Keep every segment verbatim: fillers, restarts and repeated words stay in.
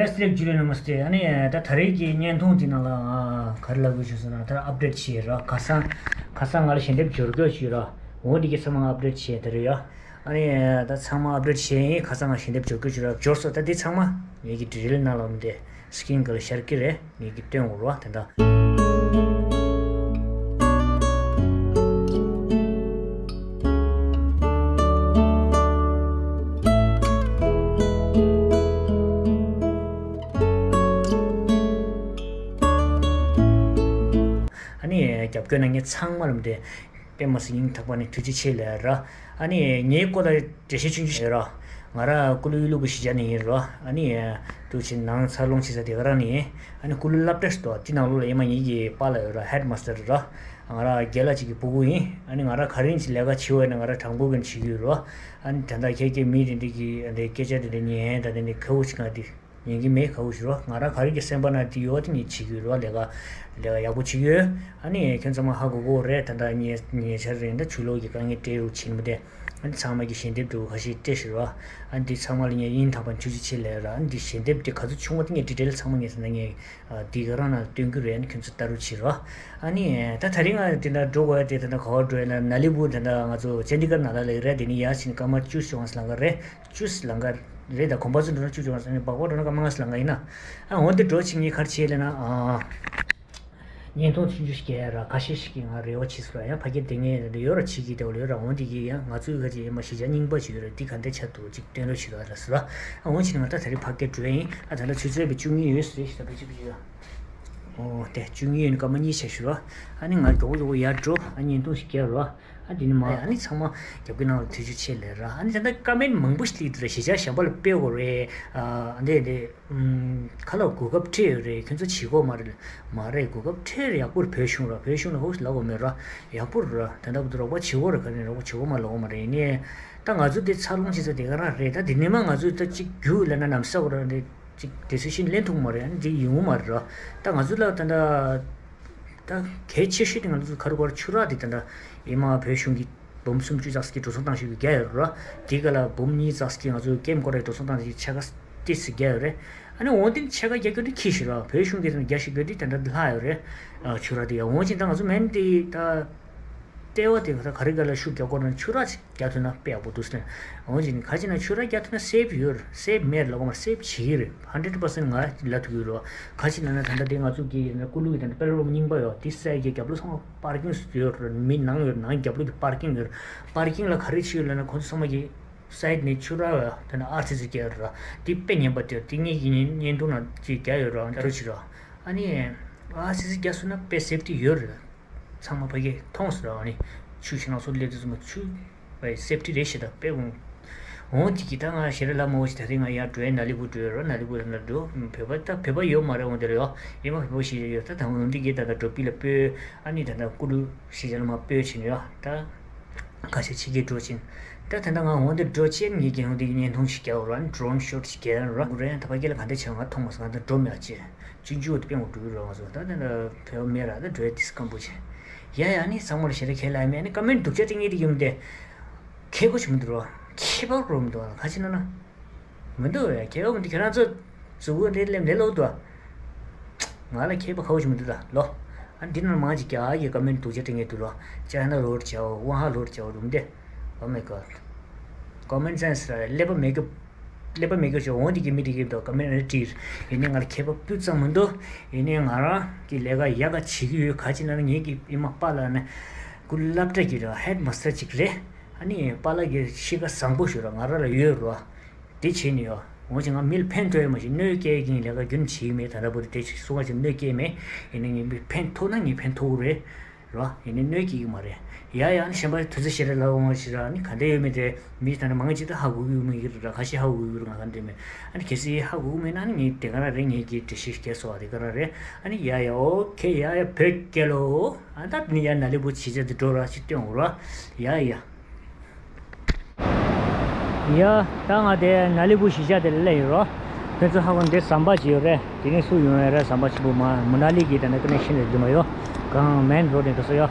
ཡ་སྲས་ཇུ་ལེ་ནམ་སྟེ། ཨ་ནི་ད་ད་རེས་ཀྱི་བརྙན་ཐུང་འདི་ནང་ལ་ང་ག་རེ་ལབ་དགོས་བྱུང་ཟེར་ན། ད་ཨབ་ཌེཊ་བྱས་ར། ཁ་སང་ཁ་སང་ང་ལ་ཞལ་འདེབས་འབྱོར་སྐྱོར་བྱས་ར། འོ་འདི་གི་ཚང་མ་ཨབ་ཌེཊ་བྱས་ད་རེས་ཡ། ཨ་ནི་ད་ཚང་མ་ཨབ་ཌེཊ་བྱས་ཡིན། ཁ་སང་ང་ཞལ་འདེབས་འབྱོར་སྐྱོར་བྱས་ར། འབྱོར་སོང་། ད་འདི་ཚང་མ་ངེད་ཀྱི་ཌི་ཊེལ་ནང་ལ་འོང་སྟེ་སི་ཀི་རིན་ག་ལ་ཤར་གྱི་རེད། ངེད་ཀྱི་སྟོན་འོར་བ་དེ་འདྲ། ཨ་ནི་རྒྱབ་སྐྱོར་གནང་མཁན་ཚང་མ་ལ་འདི་དཔེ་མ་སྲིད་སྙིང་ཐག་པ་ནས་ཐུགས་རྗེ་ཆེ་ལབ་ར། ཨ་ནི་ངའི་སྐོར་ལ་འགྲེལ་བཤད་ཆུང་ཆུང་ཞིག་ཡོད་ར། ང་ར་ཀུ་ལུ་གཡུ་ལུ་གི་གཞིས་ཆགས་ནས་ཡིན་ར། ཨ་ནི་འདུག་ཕྱིན་ནང་འཚར་ལོངས་བྱེད་ས་དེ་ག་རང་ནས་ཡིན། ཨ་ནི་ཀུ་ལུ་སློབ་གྲྭ་ཞིག་འདུག་དེ་ནང་ལོགས་ལ་ཨེ་མ་ངེད་ཀྱི་པཱ་ལགས་ཡོད་ར། ཧེཌ་མ་སི་ཊར་ར། ང་ར་རྒན་ལགས་གཅིག་གི་སྤུ་གུ་ཡིན། ཨ་ནི་ང་ར་ག་རེ་ཡིན་ཅིག་ལས་ཀ་བྱེད་འོས་ན་ང་ར་དྲང་པོ་གི་བྱེད་ཀྱི་ཡོད་ར། ཨ་ནི་ད་ལྟ་ཁྱེད་ཀྱི་མི་དེ་འདྲ་གི་འདི་སྐད་ཆ་དེ་འདྲ་ཉན་ད་དེ་འདྲ་ཁ་བོ་ཞིག་ང་དེ། ཉན་གྱི་མེད། ཁ་བོ་ཞིག་རོ། ང་རང་ག་རེ་གི་སེམས་པ་ན་དེ་ཡོད་དེ་ངས་བྱེད་ཀྱི་ཡོད་རོ། ལས་ཀ་ལས་ཀ་ཡག་པོ་བྱེད་ཀྱི་ཡོད། ཨ་ནི་ཁྱོད་ཚང་མ་ཧ་གོ་གོ་རེད། ད་ལྟ་ཉེ་ཉེ་ཆར་རིང་ད་ཆུ་ལོག་གི་དཀའ་ངལ་སྤྲད་རུ་ཕྱིན་མི་དེ། ཨ་ནི་ཚང་མ་གི་ཞལ་འདེབས་འདྲ་བོ་ཁ་ཤས་སྤྲད་ཤིག་རོ། ཨ་ནི་དེ་ཚང་མ་ལ་ངས་དབྱིན་ཐང་པ་ཐུགས་རྗེ་ཆེ་ལབ་ར། ཨ་ནི་དེ་ཞལ་འདེབས་དེ་ག་ཚོད་བྱུང་བ་དེ་ངས་ཌི་ཊེལ་ཚང་མ་ངས་ད་ལྟ་ངས་ཨ་དེ་ག་རང་ན་སྟོན་གྱི་རེད། ཨ་ནི་ཁྱོད་ཚོ་ལྟ་རུ་བྱེད་རོ། ཨ་ནི་ད་ད་རིང་ང་དེ་འདྲ་འགྲོ་དགོས་ཡ་དེ་ད་ལྟ་ག་བར་འགྲོ་ཡ་ན་ན་ལི་བུ་ད་ལྟ་ང་ཚོ་ཅན་ཌི་གར་ནང་ལ་ལེགས་རེད། དེ་ནི་ཡར་ཕྱིན་སྐར་མ་བཅུ་བཅོ་ལྔ་ཙམ་ལང་ག་རེད། བཅུ་ཙམ་ལང་ག་རེད། ད་གོམ་པ་ཚོ་འགྲོ་ན་བཅུ་བཅོ་ལྔ་ཙམ་ནི་སྦག་སྦག་འགྲོ་ན་སྐར་མ་ལྔ་ཙམ་ལང་ག་ཡིན་ན། ཨ་འོ་འདི་འགྲོ་ཕྱིན་ངས་ག་རེ་བྱས་ལབ་ན། ཨ་བརྙན་ཐུང་ཆུང་ཆུང་ཞིག་རྒྱག་ཡ་ར། ཁ་ཤས་ཤིག་གིས་ང་རེ་བ་བྱེད་སོང་ར། ཡང་ཕ་གིར་བསྡད་མཁན་རེ་ཡོད་ར། བྱེད་ཀྱི་བསྡད་པ་ལ་ཡོད་ར། འོ་འདི་གིས་ཡང་ང་ཚོའི་ཁ་ཅིག་ཡིན་པ་གཞིས་ཆགས་རྙིང་པ་ཞིག་ཡོད་ར། འདི་ག་འདྲ་ཆགས་འདུག་ཅིག་སྟོན་རོགས་བྱེད་རོགས་ལབ་སོང་ར། ཨ་འོ་བྱས་ན་ང་ད་ད་རེས་ཕ་གིར་འགྲོ་ཡ་ཡིན། ཨ་ད་ལྟ་ཆུ་ཚོད་བཅུ་གཉིས་ཡོད་ཟེར་ཞིག་ད་ཕལ་ཆེར་ཕལ་ཆེར། ཨོ་དེ་བཅུ་གཉིས་ཡོད་ནི་སྐར་མ་གཉིས་ཆགས་ཤག་ར། ཨ་ནི་ང་མགྱོགས་པོ་མགྱོགས་པོ་ཡར་འགྲོ། ཨ་བརྙན་ཐུང་ཞིག་རྒྱག་ར། ཨ་དེ་ནི་མ། ཨ་ནི་ཚང་མ་རྒྱབ་ཀྱི་ནང་ལ་ཐུགས་རྗེ་ཆེ་ལབ་ར། ཨ་ནི་ད་ལྟ་ཀ་མེན་མང་པོ་ཞིག་སླེབས་འདུག་ར། གཞིས་ཆགས་གཞན་པ་ལ་སྤེལ་དགོས་རེད། ཨ་འདི་འདི། ཨུམ། ཁ་ལག་གོ་སྐབས་སྤྲད་ཡོད་རེད། ཁྱོད་ཚོ་བྱེད་དགོས་མ་རེད། མ་རེད། གོ་སྐབས་སྤྲད་རེད། ཡག་པོ་རེད། བོད་གཞུང་ར། བོད་གཞུང་ལ་ཧོ་ལབ་དགོས་མེད་ར། ཡག་པོ་རེད་ར། ད་ལྟ་བར་དུ་རོགས་པ་བྱེད་དགོས་རེད། ག་ནས་རོགས་པ་བྱེད་དགོས་མ་ལབ་དགོས་མ་རེད། ཡིན་ནའི་ད་ང་ཚོ་འདི་འཚར་ལོངས་བྱེད་ས་དེ་ག་རང་རེད། ད་འདི་ནས་མ་ང་ཚོ་ད་གཅིག་རྒྱུགས་ལབ་ན་ནམ་ས་གོ་ར་འདི། ཅིག་ཌི་སི་ཤན་ལེན་ཐུབ་མ་རེད། ཨ་ནི་འགྲིག་ཡོང་མ་རེད་ར། ད་ང་ཚོ་ལ་ད་ད་ད་གལ་ཆེ་ཤོས་དེ་ང་ཚོ་ག་རེ་གོ་ར། ཆུ་རགས་དེ་ད་ད་ཨེ་མ་བོད་གཞུང་གིས་འབུམ་སུམ་ཅུ་ཙམ་ཞིག་གི་འགྲོ་སོང་བཏང་ཞིག་རྒྱག་ཡོད་ར། དེ་ག་ལ་འབུམ་གཉིས་ཙམ་ཞིག་གི་ང་ཚོ་ཀེམ་སྐོར་རའི་འགྲོ་སོང་བཏང་ཞིག་ཕྱེད་ཀ་ཏོག་ཙམ་རྒྱག་ཡོད་རེད། ཨ་ནི་འོ་དེ་ཕྱེད་ཀ་རྒྱག་རྒྱུ་དེ་ཁྱི་ཞིག་ར། བོད་གཞུང་གིས་ད་རྒྱ་ཞིག་རྒྱག་དེ་ད་ད་ལྷག་ཡོད་རེད། ཨ་ཆུ་རགས་དེ་ཡ་འོ་ཅིག་ད་ང་ཚོ་མེན་དེ་ད། ལྟེ་བ་དེ་ག་ད་ག་རེ་ག་ལ་ཤུགས་རྒྱག་དགོས་ན་ཆུ་རགས་ཅིག་རྒྱག་ཐུབ་ན་དཔེ་ཡག་པོ་འདུག་ཟེར། འོན་ཀྱང་ག་ཅི་ན་ཆུ་རགས་རྒྱག་ཐུབ་ན་སེབ་ཡོད་རེད། སེབ་མེད་ལབ་དགོས་མ་རེད། སེབ་བྱེད་ཀྱི་རེད། ཧན་ཌེ་རེཌ་པར་སེན་ཊི་ང་ལབ་ཐུབ་ཀྱི་རེད། ག་ཅི་ན་ན་ད་ལྟ་དེ་ང་ཚོ་གི་ཀུ་ལུ་གི་ད་ལྟ་པེ་ཊོལ་པམ་རྙིང་པ་ཡོད་དེ་སའི་གི་རྒྱབ་ལོགས་ཚང་མ་པར་ཀིང་ཡོད་རེད། མི་ནང་ཡོད། ནང་རྒྱབ་ལོགས་ཀྱི་པར་ཀིང་ཡོད་རེད། པར་ཀིང་ལ་ག་རེ་བྱེད་ཡོད་ལབ་ན་ཁོང་ཚོ་ཚང་མ་གི་སའི་ཌི་ནས་ཆུ་རགས་ཡོད་ད་ན་ཨར་སི་སི་རྒྱག་ཡོད་རེད། དེ་དཔེ་ངན་པ་དེ་དེ་ངེད་ཀྱི་བརྙན་ཐུང་ནང་ཅིག་རྒྱག་ཡོད་རེད། ཨ་རོ་ཆི་ར། ཨ་ནི་ཨར་སི་སི་རྒྱག་སོང་ན་དཔེ་སེབ་ཊི་ཡོད་རེད། ཚང་མ་ཕ་གིར་མཐོང་སོང་ར། ཨ་ནི་ཆུ་ཞིག་ནང་སོ་སླེབས་དུས་ཙམ་པ་ཆུ་བའི་སེབ་ཊི་རེད་ཤག་ད་དཔེ་འོང་། འོང་དེ་གི་ད་ང་ཞེ་དྲག་ལབ་མ་འོས་ཤིག་ད་རེས་ང་ཡར་འགྲོ་ཡ་ན་ལི་བུ་འགྲོ་ཡ་ར། ན་ལི་བུ་ད་ན་འགྲོ་བོད་པ་ད་བོད་པ་ཡོད་མ་རེད། འོང་དེ་རེད་ཡོ། ཡིན་མ་བོད་པ་ཞིག་ཡོད་ད། ད་འོང་འདི་གི་ད་ད་འགྲོ་པི་ལ་སྤོས། ཨ་ནི་ད་ད་ཀུ་ལུ་ཞིག་ཅ་ལ་མ་སྤོས་ཕྱིན་ཡོ་ད། ཁ་ཤས་ཕྱི་རྒྱལ་འགྲོ་ཕྱིན། ད་ད་ད་ང་འོང་དེ་འགྲོ་ཅན་ངེད་ཀྱི་འོང་དེ་གི་བརྙན་ཐུང་ཞིག་རྒྱག་ར། ཌོ་རོན་ཤོ་ཊི་ཞིག་རྒྱག་ར་དགོས་རེད། ད་ཕ་གི་ལ་ག་འདྲ་བྱས་ང་མཐོང་མ་སོང་། ད་འགྲོ་མེད་ཅེས། ཆུང་ཆུང་དེ་དཔེ་ངོ་འགྲོ་གི་རོགས་ང་ཚོ་ད་དེ་འདྲ་བོད་མེད་ར། ད་འགྲོ་ཡ་དེ་སྐམ་པོ་བྱས། ཡ་ཡ་ནི་ཚང་མ་ལ་ཞེ་དྲག་ཁས་ལེན་མེད། ནི་ཀ་མེན་སྡུག་ཅག་སྤྲད་མཁན་དེ་ཡོང་དེ། ཁྱད་པར་ཞིག་མི་འདུག་རོ། ཁྱད་པར་རོ་མི་འདུག་ཨ། ཁ་ཅིག་ན་ན། མི་འདུག་བས། ཁྱད་པར་མི་འདུག་ཁྱེད་རང་ཚོ་གཟུགས་པོ་འདི་ལེམ་ལེ་ལོ་འདུག་ཨ། ང་ལ་ཁྱད་པར་ཁ་པོ་ཞིག་མི་འདུག་ད་ལོ། ཨ་འདི་ནང་མང་ཅིག་རྒྱ་གར་གྱི་ཀ་མེན་སྡུག་ཅག་སྤྲད་མཁན་འདུག་རོ། ཅའི་ན་ལོར་ཅའོ། ཝང་ཧ་ལོར་ཅའོ་རུམ་དེ། Oh my god. Common sense ར་ཀླད་པ་མེད་རྒྱུ། ཀླད་པ་མེད་རྒྱུ་ཅིག་འོང་དེ་གི་མི་དེ་གི་འདུག་ཀ་མེན་རེ་བྲིས། ཡིན་ནའི་ང་ལ་ཁྱད་པར་སྤུ་ཙམ་མི་འདུག་ཡིན་ནའི་ང་རང་གི་ལས་ཀ་ཡག་ག་བྱེད་ཀྱི་ཡོད། ག་ཅི་ན་ན་ངེད་ཀྱི་ཨི་མ་པཱ་ལགས་ནི་ཀུ་ལུ་སློབ་གྲྭ་གི་ར་ཧེཌ་མ་སི་ཊར་ཅིག་རེད། ཨ་ནི་པཱ་ལགས་ཀྱི་གཤིས་ཀ་བཟང་པོ་ཞིག་ར་ང་རང་ལ་ཡོད་རོ། དེ་བྱས་ནས་ཡོ། འོ་ཅིག་ང་མི་ལ་ཕན་ཐོགས་ཡོད་མ་ཞིག་གནོད་སྐྱེལ་གྱིན་ལས་ཀ་རྒྱུན་བྱེད་ཀྱི་མེད། ད་ལྟ་བར་དུ་དེ་ཞིག་གསུང་བ་ཞིག་གནོད་སྐྱེལ་མེད། ཡིན་ནའི་ངས་མི་ཕན་ཐོགས་ན་ངས་ཕན་ཐོགས་རེད། རོ། ཡིན་ནའི་གནོད་སྐྱེལ་གྱི་མ་རེད། ཡ་ཡ་ནི་གཞན་པ་དུས་ཚོད་ཞེ་དྲག་ལ་འོང་བ་ཞིག་ར་ནི་ག་འདྲ་ཡོད་མེད་དེ་མི་ད་ནི་མང་ཆེ་ད་ཧ་གོ་གི་ཡོད་མི་ཡོད་ར། ཁ་ཤས་ཧ་གོ་གི་ཡོད་ར། ང་ག་འདྲ་མེད། ཨ་ནི་གལ་སྲིད་ཧ་གོ་གི་མེད་ན་ནི་ངས་དེ་ག་རང་རེད། ངས་ཀྱི་འགྲེལ་བཤད་སྐྱེལ་སོ་བ་དེ་ག་རང་རེད། ཨ་ནི་ཡ་ཡ་ཨོ་ཁེ་ཡ་ཡ་བོད་རྒྱལ་ལོ། ཨ་ད་ནི་ཡ་ན་ལི་བུ་བྱེད་ཆ་དེ་འགྲོ་ར་ཞིག་སྟོན་འོ་ར། ཡ་ཡ། ཡ། ད་ང་དེ་ན་ལི་བུ་གཞིས་ཆགས་དེ་ལ་སླེབས་ཡོད་རོ། ཁྱོད་ཚོ་ཧ་གོ་འདི་ཟམ་པ་ཅིག་ཡོད་རེད། དེ་ནས་སུ་ཡོང་ཡ་རེད། ཟམ་པ་ཆེན་པོ་མ་མུ་ན་ལི་གི་དེ་འདྲ་ཀ་ནེག་ཤན་རེད་འདུག་མ་ཡོ། གང་མེན་རོ་ཌི་ནས་འགྲོ་ས་ཡོ།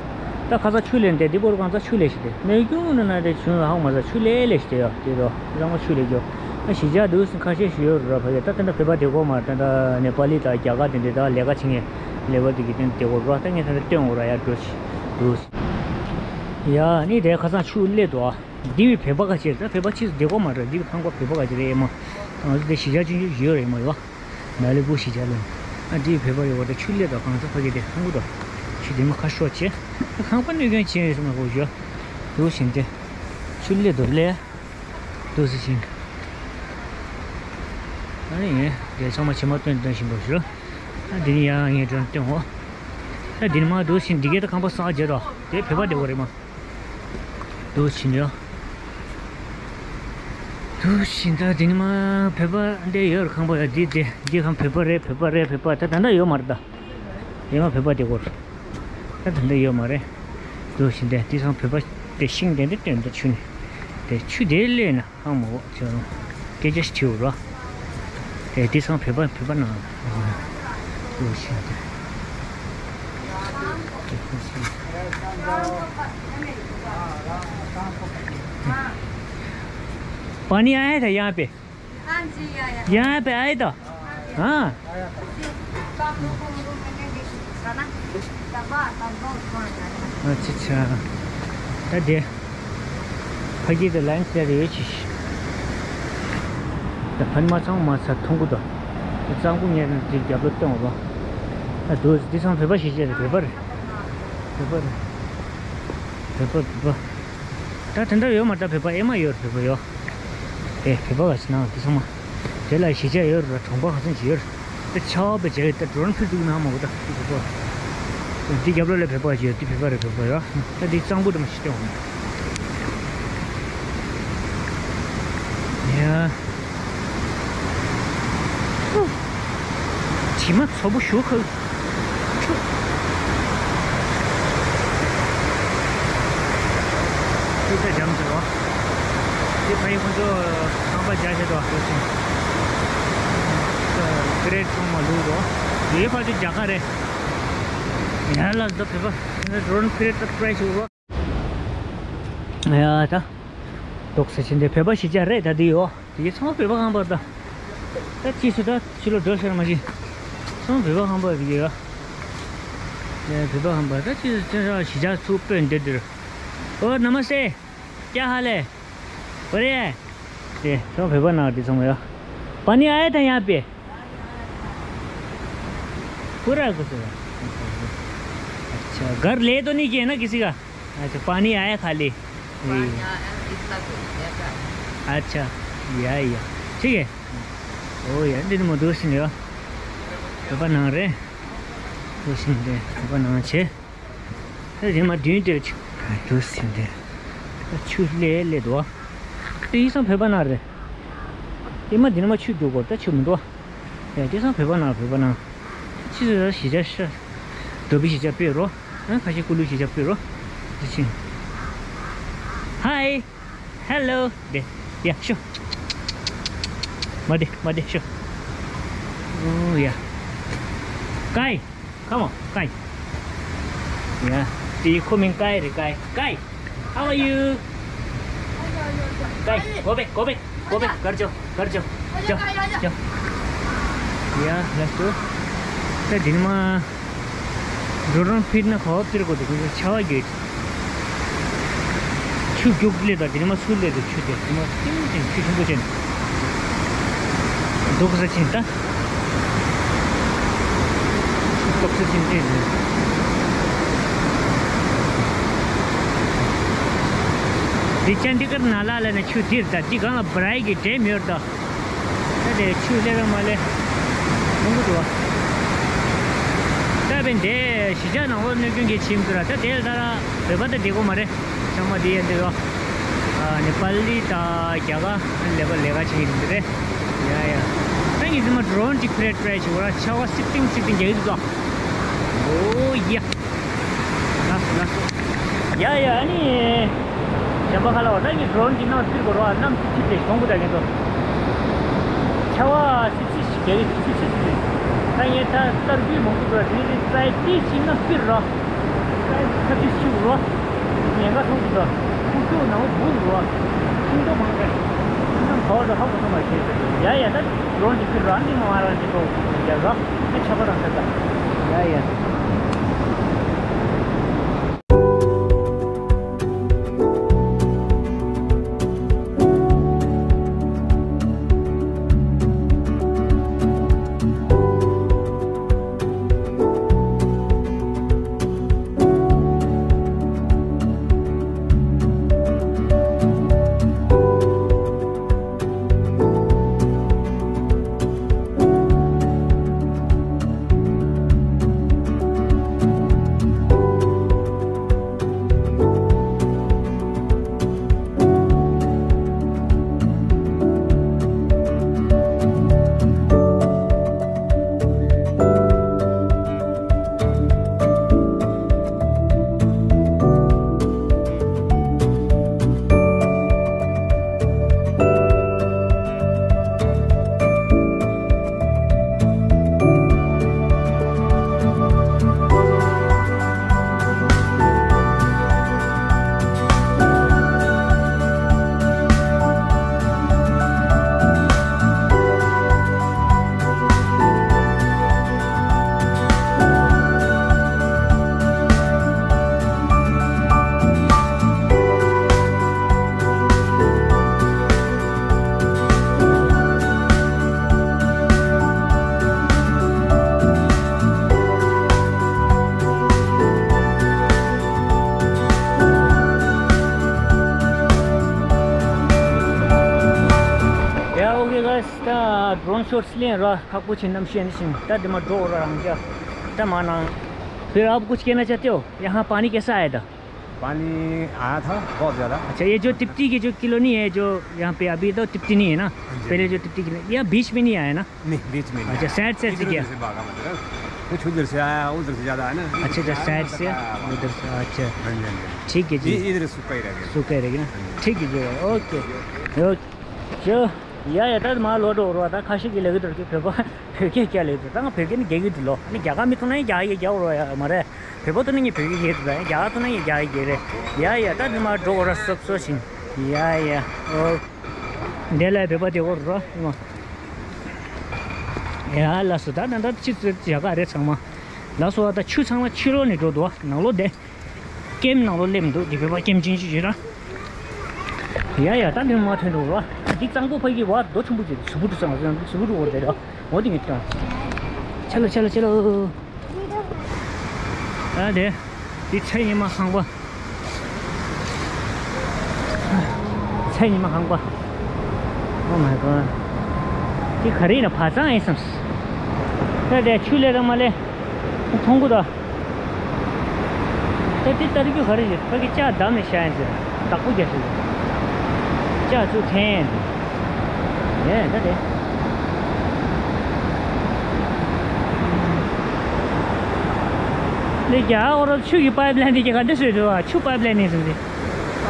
ད་ཁ་ས་ཆུ་ལེན་དེ་འདི་བོར་གང་ས་ཆུ་ལེ་ཞིག་དེ་ནས་རྒྱུན་ནས་ན་དེ་བྱུང་ཧ་གོ་མ་ས་ཆུ་ལེ་ལེ་ཞིག་དེ་ཡོ། དེ་རོ་རང་ཆུ་ལེ་རྒྱོ། གཞིས་ཆགས་འདུག་སེ་ཁ་ཤས་ཤིག་ཡོད་རེད་ཕ་གི། ད་ད་ལྟ་བོད་པ་བསྡད་ཀྱི་ཡོད་མ་རེད། ད་ད་ནེ་པ་ལི་དང་རྒྱ་གར་དེ་འདྲ་ད་ལས་ཀ་བྱེད་མཁན་ལེ་བར་དེ་གི་དེ་འདྲ་བསྡད་ཀྱི་ཡོད་རེད། ད་ངས་ད་ལྟ་སྟོན་དགོས་ར། ཡར་འགྲོ་ཞིག་འདུག་སེ། ཡ་ནི་དེ་ཁ་སང་ཆུ་སླེབས་འདུག་ཨ། འདི་བོད་པ་ག་ཅིག་རེད། ད་བོད་པ་ཕྱིས་སུ་བསྡད་ཀྱི་ཡོད་མ་རེད། འདི་ཁང་པ་བོད་པ་ག་ཅིག་རེད། ཨེ་མ་ང་ཚོ་དེ་གཞིས་ཆགས་ཆུང་ཆུང་ཞིག་ཡོད་རེད། ཨེ་མ་ཡོད། མ་ལི་བུ་གཞིས་ཆགས་ལ། ཨ་འདི་བོད་པ་ཡོད་པ་ད་ཆུ་སླེབས་དང་གང་ས་ཕ་གི་དེ་ཁང་པ་དང་ཆུ་དེ་མ་ཁ་ཤོར་བྱས། ཁང་པ་གནོད་སྐྱོན་བྱས་ཡོད་སེ་མ་གོ་ཞོ། འདུག་སེ་དེ་ཆུ་སླེབས་དང་སླེབས། འདུག་སེ་བྱས། ཨ་ནི་ངས་དེ་ཚང་མ་བྱེ་མ་སྟོན་སྟོན་བཞིན་པ་ཞོ། ཨ་འདི་ནི་ཡང་ངས་སྒྲོན་སྟོན་འོ། ཨ་འདི་ནི་མ་འདུག་སེ་འདི་གའི་ད་ཁང་པ་གསར་བརྒྱབ་དང་དེ་བོད་པ་བསྡད་ཀྱི་ཡོད་རེད་མ། འདུག་སེ་ཡོད། འདུག་སེ་ད་དེ་ནི་མ་བོད་པ་འདི་ཡོད་རེད། ཁང་པ་ཡ་འདི་དེ་འདི་ཁང་བོད་པ་རེད། བོད་པ་རེད། བོད་པ་ད་ད་ལྟ་ཡོད་མ་རེད་ད། ཡོད་མ་བོད་པ་དེ་སྐོར་ད་ད་ལྟ་ཡོད་མ་རེད། འདུག་སེ་དེ་དེ་ཚང་བོད་པ་དེ་ཤིང་དེ་འདི་སྟོན་ད་ཆུ་ནི་དེ་ཆུ་དེ་སླེབས་ན་ཧང་མ་འོ་ཁྱོད་རང་སྐད་ཆ་ཞིག་དྲིས་འོ་ར། དེ་དེ་ཚང་བོད་པ་བོད་པ་ནང་འདུག་སེ་དེ། पानी आया था यहाँ पे? हाँ जी, आया। यहाँ पे आए तो? हाँ। अच्छा, अच्छा। ད་དེ་ཕ་གི་དེ་ལན་ཟེར་ཡོད་ཅི། ད་ཕན་མ་ཚང་མ་ཚ་ཐུང་གུ་དང་། དེ་གཙང་པོ་ངས་དེ་རྒྱབ་ལོ་སྟོན་འོ་བ། ད་དུ་དེ་ཚང་བོད་པ་ཞིག་བྱས་རེད། བོད་པ་རེད། བོད་པ་རེད། བོད་པ་བོད་པ། ད་དེ་འདྲ་ཡོད་མ་རེད། ད་བོད་པ་ཨེ་མ་ཡོད་རེད། བོད་པ་ཡོད། དེ་བོད་པ་ག་ཚོད་ནང་དེ་ཚང་མ། དེ་ལ་གཞིས་ཆགས་ཡོད་རེད། གྲོང་པ་ག་ཚོད་ཅིག་ཡོད་རེད། དེ་ཆར་པ་བྱས་ད་ཌོ་རོན་ཕུལ་འདུག་ན་མ་གོ་ད་དེ་བོད་པ། དེ་རྒྱབ་ལོགས་ལ་བོད་པ་ཅིག་ཡོད། དེ་བོད་པ་རེད། བོད་པ་ཡོད། ད་དེ་གཙང་པོ་དེ་མ་ཞིག་སྟོན་འོང་། ཡ། དྲི་མ་ཚོ་པོ་ཞུ་ཁ། ཆུ། ཆུ་ཚ་འཇམ་ཟེར་བ། དེ་ཕ་ཡི་ཁོ་ཚོ་ཁང་པ་རྒྱག་བྱེད་དོ་ཁོ་ཚོ། ཀི་རེད་ཚང་མ་ལུག་རོ། དེ་ཕ་ཚོ་རྒྱ་གར་རེད། ཡ་ལ་ད་བོད་པ་ཌོ་རོན་ཀི་རེད་ད་པྲའི་ཤུ་རོ། ཡ་ད། ཏོག་ས་ཕྱིན་ཏེ་བོད་པ་གཞིས་ཆགས་རེད། ད་འདི་ཡོ། དེ་ཚང་མ་བོད་པ་ཁང་པ་ད། ད་ཅི་སུ་ད་ཕྱི་ལོགས་འགྲོ་ཤར་མ་ཤི། ཚང་མ་བོད་པ་ཁང་པ་དེ་ཡོ། ཨེ་བོད་པ་ཁང་པ་ད་ཅི་སུ་ཅི་ར་གཞིས་ཆགས་ཚུགས་པའི་འདི་འདིར། ཨོ་ན་མ་སྟེ། क्या हाल है? बढ़िया है। དེ་ཚང་མ་བོད་པ་ནང་དེ་ཚང་མ་ཡོ། पानी आया था यहाँ पे? पूरा कुछ हुआ। अच्छा, घर ले तो नहीं गए ना किसी का? अच्छा, पानी आया खाली? पानी आया, इतना कुछ ऐसा। अच्छा, या, या, ठीक है। ओ यार, दिन में दोस्त नहीं हो। पापा ना रे। दोस्त नहीं रे, पापा ना छे। ཨེ་རེ་མ་མདུན་དེར་ཆུ་འདུག་ཟིན་ཏེ། ཆུ་ལས་ལས་འདུག་ཨ། དེ་ཡིན་སང་བོད་པ་ནང་རེད། ཨེ་མ་འདི་ན་མ་ཆུ་རྒྱུག་གོ་ད་ཆུ་མི་འདུག་ཨ། ཨེ་དེ་སང་བོད་པ་ནང་བོད་པ་ནང་། ཆི་ཟེར་གཞིས་ཆགས་ཤ། རྡོ་སྦིས་གཞིས་ཆགས་སྤོས་རོ། ཨ་ཁ་ཤས་ཀུ་ལུ་གཞིས་ཆགས་སྤོས་རོ། དེ་ཕྱིན། Hi. Hello. དེ། ཡ་ཤོ། མ་དེ་མ་དེ་ཤོ། ཨོ་ཡ། Kai. Come on, Kai. Yeah. See, you coming, Kai, Kai. Kai, how are you? Kai, go back, go back, go back. घर जाओ, घर जाओ. जाओ, जाओ. Yeah, let's go. ད་དེ་ནི་མ་ཌོ་རོན་ཕུལ་ན་ཁ་བ་ཕིར་གོ་དེ་ཁོ་ཆ་བ་རྒྱས། ཆུ་རྒྱུག་ལས་དང་དེ་ནི་མ་ཚུར་ལས་དང་ཆུ་དེ་དེ་མ་ཏིང་ཏིང་ཆུ་ཆེན་པོ་ཅན། རྡོག་ས་ཆེན་ད། རྡོག་ས་ཆེན་ཏེ་རེད། འདི་ཅན་འདི་ཀར་ན་ལ་ལ་ནས་ཆུ་འདིར་ད་འདི་གང་ལ་བྲའི་གི་འདྲེ་མི་ཡོད་ད། ད་དེ་ཆུ་སླེབས་ཡོད་མ་ལེ། མང་པོ་འདུག་བ། ད་བན་དེ་གཞིས་ཆགས་ནང་ལོགས་གནོད་སྐྱོན་གྱི་ཆིམ་དུ་ར་ད་དེ་ལ་ད་ར་བོད་པ་ད་བསྡད་གོ་མ་རེད། ཚང་མ་དེ་ཡན་དུ་ཡོ། ནེ་པ་ལི་དང་རྒྱ་གར་ལས་པ་ལས་ཀ་བྱེད་ཀྱི་ཡིན་འདི་རེད། ཡ་ཡ། ད་ངས་ཟིན་མ་ཌོ་རོན་ཅིག་ཕེ་རེ་ཊི་རའི་བྱེད་གོ་ར་ཆ་བ་སིག་ཏིང་སིག་ཏིང་རྒྱག་གི་འདུག་ད། ཨོ་ཡ། ལགས་སོ་ལགས་སོ། ཡ་ཡ་ཨ་ནི། གཞན་པ་ཁ་ལ་བ་ད་ངས་ཌོ་རོན་གྱི་ནང་ཚུད་དགོས་རོགས་ཨ་ནམ་ཚིག་ཚིག་ལས་གོང་བུ་ད་ངས་ཚོ། ཆ་བ་སིག་སིག་རྒྱ་རིགས་སིག་སིག་སིག་སིག་ད་ངས་ད་ལྟར་རྒྱུས་མང་པོ་འགྲོ་དེ་ནས་ཏྲའི་ཏི་ཤིག་ན་ཕིར་རོ། ཏྲའི་ཁ་ཅིག་ཤིག་རོ། ཉེན་ཁ་སོང་གི་འདུག་ཁུག་ཀྱོག་ནང་བུ་རོ། ཁུག་ཀྱོག་མང་ཀ་རེད། ཁོ་ཚོ་ཧ་གོ་སོང་བ་ཞེས་ཟེར་གྱི་འདུག་ཡ་ཡ། ད་འགྲོ་འདི་ཁྱོད་རང་གི་མ་རང་གི་ཐོག་ཡ་རོ་ཨེ་ཆོག་པ་རང་ད་ད་ཡ་ཡ། Yeah, okay, guys. ད་ཌོ་རོན་ཤོཊ་ལེན་ར་ཁག་པོ་ཆེ་གནམ་གཤིས་ནི་ཞིང་ད་འདི་མ་འགྲོ་ར་རང་རྒྱ་ད་མ་ནང་། फिर आप कुछ कहना चाहते हो? यहाँ पानी कैसा आया था? पानी आया था, बहुत ज़्यादा। अच्छा, ये जो तिप्टी की जो कॉलोनी है, जो यहाँ पे अभी तो तिप्टी नहीं है ना, जी। पहले जो तिप्टी की, यहाँ बीच में नहीं आया ना? नहीं, बीच में नहीं आया। अच्छा, साइड से इधर गया? उधर से भागा, मतलब, कुछ उधर से आया, उधर से ज़्यादा है ना। अच्छा, अच्छा, साइड से, उधर से, अच्छा। हाँ जी, हाँ जी। ठीक है जी। ये इधर सूखा ही रह गया। सूखा ही रह गया ना। हाँ जी। ठीक है जी, okay, okay. ཅོ། ཡ་ཡ། ད་མ་ལོ་འགྲོ་རོ། ད་ཁ་ཤས་ཀྱི་ལས་ཀྱི་འགྲོ་གི་བོད་པ་བོད་སྐད་རྒྱག་ལས་འགྲོ། ད་ང་བོད་སྐད་ནི་རྒྱག་གི་འདུག་ལོ། ནི་རྒྱ་གར་མི་ཐུག་ན་ཡང་རྒྱ་གར་སྐད་རྒྱག་རོ་ཡ་མ་རེད། བོད་པ་ཐུག་ན་ངས་བོད་སྐད་རྒྱག་འདུག་རྒྱ་གར་ཐུག་ན་ངས་རྒྱ་གར་སྐད་རྒྱག་རེད། ཡ་ཡ། ད་ནི་མ་འགྲོ་རོ། སོབ་སོབ་ཞིང་། ཡ་ཡ། ཨོ། འདི་ལ་བོད་པ་དེ་འོར་རོ་ཡ། ལགས་སོ། ད་ད་ད་ཕྱི་ཚུལ་རྒྱ་གར་རེད་ཚང་མ། ལགས་སོ། ད་ཆུ་ཚང་མ་ཕྱི་ལོགས་ནས་འགྲོ་འདུག་ནང་ལོགས་བསྡད། ཀེམ་ནང་ལོགས་སླེབས་འདུག་འདི་བོད་པ་ཀེམ་ཆེན་ཅིག་ཡོད་ན། ཡ་ཡ། ད་འདི་མ་ཐོན་འགྲོ་ར། འདི་གཙང་པོ་ཕ་གི་བ་རྡོ་ཆེན་པོ་ཅིག་ཟུ་བུ་ཏུ་ཚང་ཟུ་བུ་ཏུ་བོར་བསྡད་ར། འོ་དེ་ངས་བཏང་། ཆ་ལོ་ཆ་ལོ་ཆ་ལོ། ཨ་དེ། འདི་ཚེ་ཉི་མ་ཁང་པ། ཚེ་ཉི་མ་ཁང་པ། Oh my god. འདི་ག་རེ་ཡིན་ན་བ་ཚང་ཨེ་སམ། ད་དེ་ཆུ་ལས་ར་མ་ལས། མཐོང་གོ་ད། ད་དེ་ལྟ་རྒྱུ་ག་རེ་ཞིག་ཕ་གི་ལྕགས་བསྡམས་ནས་བཞག་ཡིན་ཟེར། བདག་པོ་རྒྱག་ཞིག་ལྕགས་བཙུགས་འཐེན་ཡིན་ཟེར། ད་དེ། ལས་རྒྱ་ཨོ་རོ་ཆུ་གི་པའིབ་ལེན་དེ་ག་འདྲ་བཟོས་འདུག་ཆུ་པའིབ་ལེན་ནས་ཟེར་ཟེར།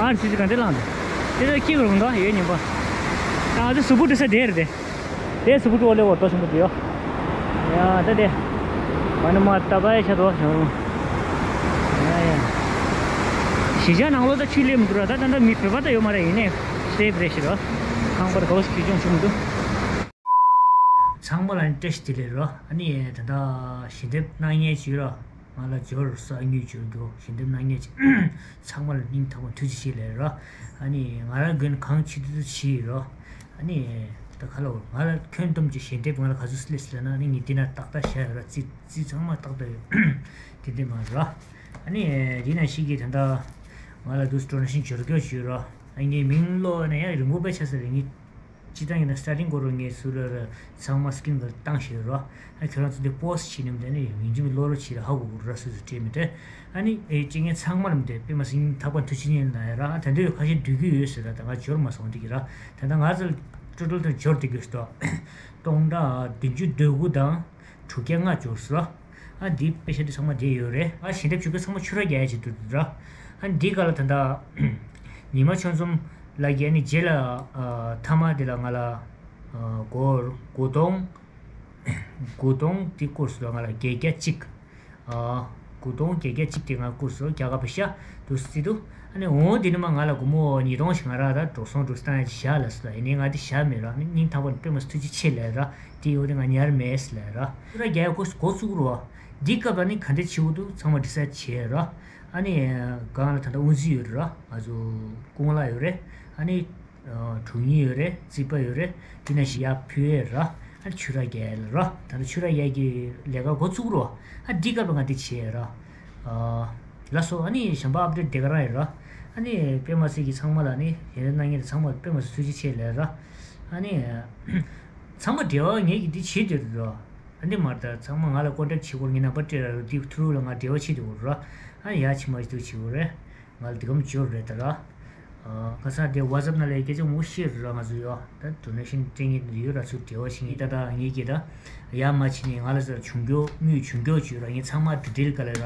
ཨར་སི་སི་ག་འདྲ་བླངས་འདུག་དེ་ཚོ་ཁྱི་གུར་འདུག་ཡོད་ཉིན་པ། ད་ང་ཚོ་གཟུགས་པོ་འདྲ་ས་དེར་དེ། དེ་སུ་བུ་ཀྲོ་ལེ་འོ་ཏོ་ཆུང་བུ་དེ་ཡོ། ཡ་ད་དེ། ཨ་ནི་མ་ད་བའི་ཆ་དོ་ཆུང་། ཡ་ཡ། གཞིས་ཆགས་ནང་ལོ་ད་ཆུ་ལེ་མི་འདུག་ར། ད་ད་ད་མི་བོད་པ་ད་ཡོད་མ་རེད། ཡིན་ནའི་སེབ་རེད་ཤི་ར། ཁང་པ་ད་གོ་ཞིག་ཆུང་ཆུང་མི་འདུག་ཚང་མ་ལ་ནི་བཀྲ་ཤིས་བདེ་ལེགས་ར། ཨ་ནི་ད་ད་ཞལ་འདེབས་གནང་མཁན་ཅིག་ར། ང་ལ་འབྱོར་ས་དངུལ་འབྱོར་རྒྱུ་ཞལ་འདེབས་གནང་མཁན་ཅིག་ཚང་མ་ལ་སྙིང་ཐག་པ་ཐུགས་རྗེ་ཆེ་ལབ་ར། ཨ་ནི་ང་རང་གིས་གང་བྱེད་ཐུབ་ཐུབ་བྱས་ར། ཨ་ནི་ད་ག་ལ་འོ་ང་ལ་ཁྱོན་བསྡོམས་ཀྱི་ཞལ་འདེབས་ང་ལ་ག་ཚོད་སླེབས་སོང་ལབ་ན་ཨ་ནི་ངས་འདི་ན་ཏག་ཏག་བཞག་ཡོད་ར། རྩིས་རྩིས་ཚང་མ་ཏག་ཏག་ཡོད། དེ་འདྲ་མ་ར། ཨ་ནི་དེ་ན་ཞིག་གིས་ད་ལྟ་ང་ལ་དུས་ཌོ་ནེ་ཤན་འབྱོར་སྐྱོར་ཞུས་ར། ཨ་ངའི་མིང་ཀློག་ན་ཡང་རིང་པོ་དཔེ་ཆ་ཟེར་རེད། ངས་སྤྱི་བཏང་ཡིན་ན་སི་ཊར་ཊིང་སྐོར་རོ་ངས་སུ་ལ་ར་ཚང་མ་སི་ཀིན་ག་ལ་བཏང་ཞེས་རོ། ཨ་ཁྱོད་རང་ཚོ་འདི་པོ་སི་ཊི་བྱེད་ནམ་དེ་ནི་ཡིན་གཅིག་མིན་ཀློག་རོགས་བྱེད་ར། ཧ་གོ་གོ་ར་སུ་སུ་སྤྲད་མི་དེ། ཨ་ནི་ཨེ་ཅི་ངས་ཚང་མ་ལ་མི་དེ་དཔེ་མ་སྲིད་ཐག་པ་མཐུ་ཆེན་ཡིན་ན་ཡ་ར། ཨ་ད་འདོད་ཁ་ཤས་འདོད་ཀྱི་ཡོད་ཟེར་ར། ད་ང་འབྱོར་མ་སོང་འདི་གི་ར། ད་ལྟ་ང་ཚོ་ཊོ་ཊལ་དུ་འབྱོར་བསྡད་ཀྱི་ཡོད་ཟེར། སྟོང་ཕྲག་བདུན་ཅུ་དོན་དགུ་དང་དྲུག་བརྒྱ་ལྔ་འབྱོར་ཟེར་ར། ཨ་འདི་དཔེ་ཆ་འདི་ཚང་མ་འདི་ཡོད་རེད། ཨ་ཞལ་འདེབས་ཞུ་མཁན་ཚང་མ་ཕྱུགས་ར་རྒྱག་ཡ་བྱེད་འདུག་ར། ཨ་འདི་ག་ལ་ད་ལྟ་ཉི་མ་ཆོལ་གསུམ་ལགས་ཀྱིས་ཨ་ནི་རྗེས་ལ་ཨ་མཐའ་མ་འདི་ལ་ང་ལ་ཨ་སྒོར་དགུ་སྟོང་དགུ་སྟོང་འདི་བསྐུར་སོང་ལ་ང་ལ་བརྒྱད་བརྒྱ་གཅིག་ཨ་ དགུ་སྟོང་བརྒྱད་བརྒྱ་གཅིག་དེ་ང་བསྐུར་སོང་། རྒྱ་གར་པ་ཤ་དུ་སི་དུ། ཨ་ནི་འོ་དེ་ནི་མ་ང་ལ་སྒོར་མོ་ཉིས་སྟོང་ཞིག་ང་ར་ད་འགྲོ་སོང་འགྲོ་སྟངས་ཡ་ཅིག་བཞག་ལ་སོ། ད་ཡིན་ནའི་ང་དེ་བཞག་མེད་ར། སྙིང་ཐག་པ་ནས་དཔེ་མ་སྲིད་ཐུགས་རྗེ་ཆེ་ལབ་ར། དེ་ཡོད་དེ་ང་ཉར་མེད་ལབ་ར། ཁྱོད་ར་རྒྱ་ཡ་འགོ་འགོ་བཙུགས་རོགས། འདི་སྐབས་ལ་ནི་ག་འདྲ་བྱེད་དགོས་འདུག་ཚང་མ་ཌི་སའེ་ཌི་བྱས་ར། ཨ་ནི་གང་ལ་ད་ལྟ་དབུ་འཛིན་ཡོད་ར། ང་ཚོ་སྐུ་ངོ་ལགས་ཡོད་རེད། ཨ་ནི་དྲུང་ཡིག་ཡོད་རེད། རྩིས་པ་ཡོད་རེད། དེ་ནང་བཞིན་ཡར་ཕུལ་ཡས་ར། ཨ་ཆུ་ར་རྒྱལ་ར། ད་ནི་ཆུ་ར་རྒྱལ་གྱི་ལས་ཀ་འགོ་བཙུགས་རོགས། ཨ་འདི་སྐབས་ལ་ང་འདི་བྱས་ར། ལགས་སོ། ཨ་ནི་གཞན་པ་ཨབ་ཌེཊ་དེ་ག་རང་ཡིན་ར། ཨ་ནི་དཔེ་མ་སྲིད་ཀྱི་ཚང་མ་ལ་ནི་ཞལ་འདེབས་གནང་མཁན་ཚང་མ་དཔེ་མ་སྲིད་ཐུགས་རྗེ་ཆེ་ལབ་ར། ཨ་ནི་ཚང་མ་འབྲེལ་བ་ངེད་ཀྱིས་འདི་བྱེད་སྡོད་ར། ཨ་འདི་མ་རེད་ད། ཚང་མ་ང་ལ་ཀོན་ཊེག་བྱེད་དགོས། ངའི་ནམ་བར་སྤྲད་ར། འདི་ཐུ་རུ་ལ་ང་འབྲེལ་བ་བྱེད་སྡོད་དགོས་ར། ཨ་ཡ་ཕྱི་མ་ཞིག་ཏུ་བྱེད་དགོས་རེད། ང་ལ་འདི་གམ་འབྱོར་རེད་ད་ར། ཁ་སང་དེ་ཝ་ཊི་སེབ་ནང་ལ་སྐད་ཆ་མང་པོ་བཤད་ར། ང་ཚོ་ཡོད་ད་ཌོ་ནེ་ཤན་སྤྲད་མཁན་ཡོད་ར། ཚུར་འབྲེལ་བ་བྱེད་མཁན་ད་ད་ངེད་ཀྱིས་ད་ཡ་མ་བྱེད་ནས་ང་ལ་ཟེར་བྱུང་མགྱོགས་དངུལ་བྱུང་མགྱོགས་བྱོས་ར། ངས་ཚང་མ་ཌི་ཊེལ་ག་ལ་ར།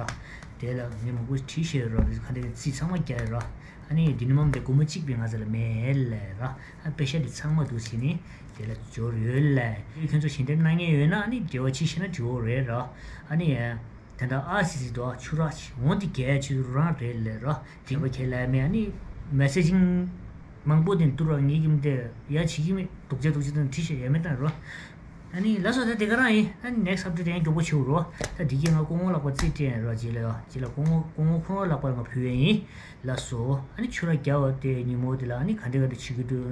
དེ་ལ་ངས་མང་པོ་བྲིས་བཤད་ར། ཁ་འདི་རྩིས་ཚང་མ་རྒྱག་ར། ཨ་ནི་འདི་ནི་མམ་དེ་སྒོར་མོ་གཅིག་པའི་ང་ཚོ་ལ་མེད་ལས་ར། ཨ་པེ་ཤ་འདི་ཚང་མ་འདུག་བྱས་ནས་དེ་ལ་འབྱོར་ཡོད་ལས། ཁྱོད་ཚོ་ཞལ་འདེབས་གནང་མཁན་ཡོད་ན་ཨ་ནི་འབྲེལ་བ་བྱེད་ཤེས་ན་འགྲིག་གི་རེད་ར། ཨ་ནི། དེ་འདྲ་ཨ་སི་སི་དོ་ཆུ་ར་ཆི་འོང་དེ་གལ་ཆེ་རང་རེད་ལས་ར། དེ་བ་ཁས་ལས་མེད། ཨ་ནི་མེ་སེ་ཇིང་མང་པོ་དེ་འདུག་ར། ངེད་ཀྱིས་དེ་ཡ་བྱེད་ཀྱི་མེད། སྡུག་ཅག་སྡུག་ཅག་དང་བྲིས་ཤག་ཡ་མེད་དང་ར། ཨ་ནི་ལགས་སོ། ད་དེ་ག་རང་ཡིན། ཨ་ནི་ནེག་སི་ཊི་ཨབ་ཌེཊ་ཡང་མགྱོགས་པོ་བྱེད་དགོས་ར། ད་འདི་གས་ང་སྐུ་ངོ་ལགས་པ་རྩིས་སྤྲད་ར། རྗེས་ལ་ཡ་རྗེས་ལ་སྐུ་ངོ་སྐུ་ངོ་ཁོང་ལགས་པར་ང་ཕུལ་ཡས་ཡིན། ལགས་སོ། ཨ་ནི་ཆུ་ར་རྒྱ་བ་དེ་ཉིན་མོ་དེ་ལ་ཨ་ནི་ག་འདྲ་ག་འདྲ་བྱེད་ཀྱི་འདུག་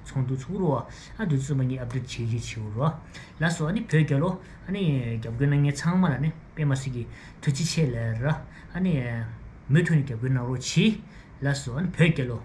ཚོགས་འདུ་ཚུགས་རོགས། ཨ་འདུ་ཚོགས་མ་ངས་ཨབ་ཌེཊ་བྱེད་ཀྱི་བྱེད་དགོས་ར། ལགས་སོ། ཨ་ནི་བོད་རྒྱལ་ལོ། ཨ་ནི་རྒྱབ་སྐྱོར་གནང་མཁན་ཚང་མ་ལ་ནི་དཔེ་མ་སྲིད་ཀྱི་ཐུགས་རྗེ་ཆེ་ལབ་ར། ཨ་ནི་མུ་མཐུད་ནས་རྒྱབ་སྐྱོར་གནང་རོགས་གྱིས། ལགས་སོ། ཨ་ནི་བོད་རྒྱལ་ལོ།